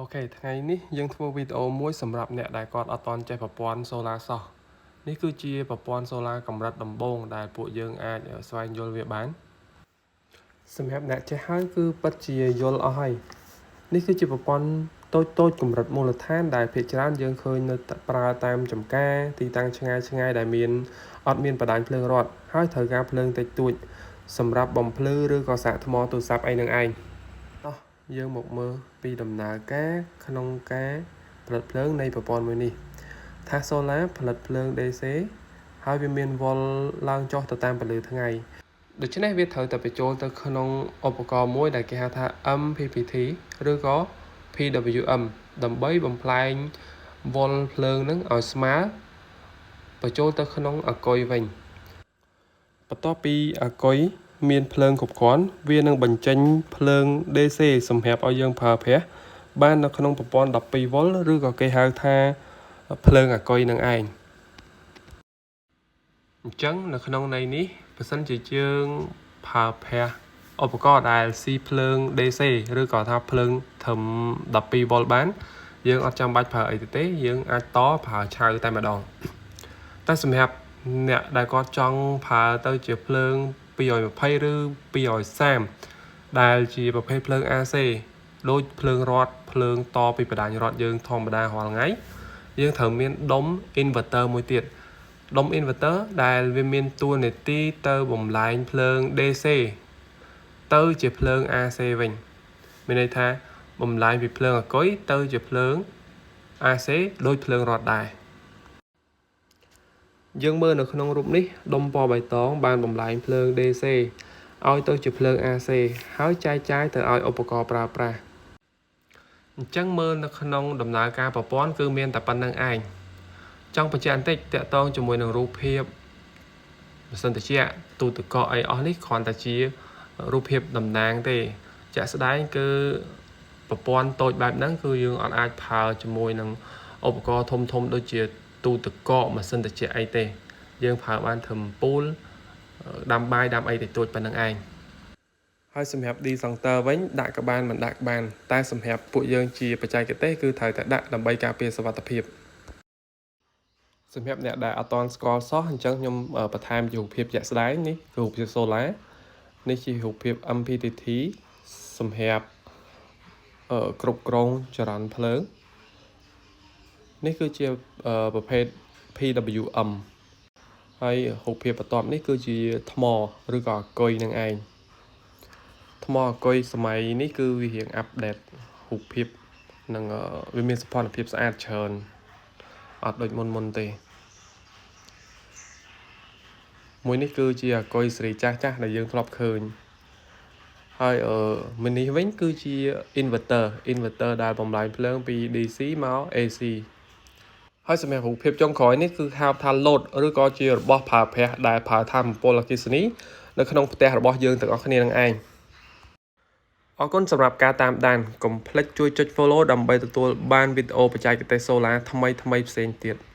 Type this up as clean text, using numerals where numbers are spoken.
OK ថ្ងៃនេះយើងធ្វើវីដេអូមួយសម្រាប់អ្នកដែលគាត់អត់ទាន់ចេះប្រព័ន្ធ Solar សោះនេះគឺជាប្រព័ន្ធ Solar កម្រិតដំបូងដែលពួកយើងអាចស្វែងយល់វាបានសម្រាប់អ្នកចេះហើយគឺពិតជាយល់អស់ហើយនេះគឺជាប្រព័ន្ធតូចតូចកម្រិតមូលដ្ឋានដែលភាគច្រើនយើងឃើញនៅប្រើតាមចំការទីតាំងឆ្ងាយឆ្ងាយដែលមានអត់មានបណ្ដាញភ្លើងរដ្ឋហើយត្រូវការភ្លើងតិចតួចសម្រាប់បំភ្លឺឬក៏សាកថ្មទូរស័ព្ទអីនឹងឯងតោះយើងមកមើលពីដំណើរការក្នុងការផលិតភ្លើងនៃប្រព័ន្ធមួយនេះថាស Solar ផលិតភ្លើង DC ហើយវាមានវ៉ុលឡើងចុះទៅតាមពន្លឺថ្ងៃដូច្នេះវាត្រូវតែបញ្ចូលទៅក្នុងឧបករណ៍មួយដែលគេហៅថា MPPT ឬក៏ PWM ដើម្បីបំផ្លែងវ៉ុលភ្លើងនឹងឲ្យស្មើបញ្ចូលទៅក្នុងអាគុយវិញបន្ទាប់ពីអាគុយមានភ្លើងគ្រប់គ្រាន់វានឹងបញ្ចេញភ្លើង DC សម្រាប់ឲ្យយើងប្រើប្រាស់បាននៅក្នុងប្រព័ន្ធ12វ៉ុលឬក៏គេហៅថាភ្លើងអាគុយនឹងឯងអញ្ចឹងនៅក្នុងន័យនេះបើសិនជាយើងប្រើប្រាស់ឧបករណ៍ដែលស៊ីភ្លើង DC ឬក៏ថាភ្លើងត្រឹម12វ៉ុលបានយើងអត់ចាំបាច់ប្រើអីទៅទេយើងអាចតប្រើឆៅតែម្ដងតែសម្រាប់អ្នកដែលគាត់ចង់ប្រើទៅជាភ្លើង220ឬ230ដែលជាប្រភេទភ្លើង AC ដូចភ្លើងរត់ភ្លើងតពីបណ្ដាញរត់យើងធម្មតារាល់ថ្ងៃយើងត្រូវមានដុំ inverter មួយទៀតដុំ inverter ដែលវាមានតួនាទីទៅបំលែងភ្លើង DC ទៅជាភ្លើង AC វិញមានន័យថាបំលែងពីភ្លើងអាគុយទៅជាភ្លើង AC ដូចភ្លើងរត់ដែរយើងមើលនៅក្នុងរូបនេះដុំពណ៌បៃតងបានបំលែងភ្លើង DC ឲ្យទៅជាភ្លើង AC ហើយចែកចាយទៅឲ្យឧបករណ៍ប្រើប្រាស់អញ្ចឹងមើលនៅក្នុងដំណើរការប្រព័ន្ធគឺមានតែប៉ុណ្្នឹងឯងចង់បញ្ជាក់បន្តិចតាក់ទងជាមួយនឹងរូបភាពម៉ាស៊ីនត្រជាក់ទូទឹកកកអីអស់នេះគ្រាន់តែជារូបភាពតំណាងទេជាក់ស្ដែងគឺប្រព័ន្ធតូចបែបហ្នឹងគឺយើងអត់អាចប្រើជាមួយនឹងឧបករណ៍ធំធំដូចជាទូទឹកកកម៉ាស៊ីនត្រជាក់អីទេយើងប្រើបានត្រឹមពូលដាំបាយដាំអីតិចតួចប៉ុណ្្នឹងឯងហើយសម្រាប់ disjoncteur វិញដាក់ក៏បានមិនដាក់ក៏បានតែសម្រាប់ពួកយើងជាបច្ចេកទេសគឺត្រូវតែដាក់ដើម្បីការពារសុវត្ថិភាពសម្រាប់អ្នកដែលអត់ទាន់ស្គាល់សោះអញ្ចឹងខ្ញុំបន្ថែមជារូបភាពជាក់ស្ដែងនេះគឺរូបភាព solar នេះជារូបភាព MPPT សម្រាប់គ្រប់គ្រងចរន្តភ្លើងនេះគឺជាប្រភេទ PWM ហើយរូបភាពបន្ទាប់នេះគឺជាថ្មឬក៏អាគុយនឹងឯងថ្មអាគុយសម័យនេះគឺវារៀង update រូបភាពនិងវាមានសោភ័ណភាពស្អាតច្រើនអត់ដូចមុនមុនទេមួយនេះគឺជាអាគុយសេរីចាស់ចាស់ដែលយើងធ្លាប់ឃើញហើយអឺមួយនេះវិញគឺជា inverter ដែលបំលែងភ្លើងពី DC មក AC ហើយសម្រាប់រូបភាពចុងក្រោយនេះគឺហៅថា load ឬក៏ជារបស់ប្រើប្រាស់ដែលប្រើថាមពលអគ្គិសនីនៅក្នុងផ្ទះរបស់យើងទាំងអស់គ្នានឹងឯងអរគុណសម្រាប់ការតាមដានកុំភ្លេចជួយចុច follow ដើម្បីទទួលបានវីដេអូបច្ចេកទេស Solar ថ្មីៗផ្សេងទៀត។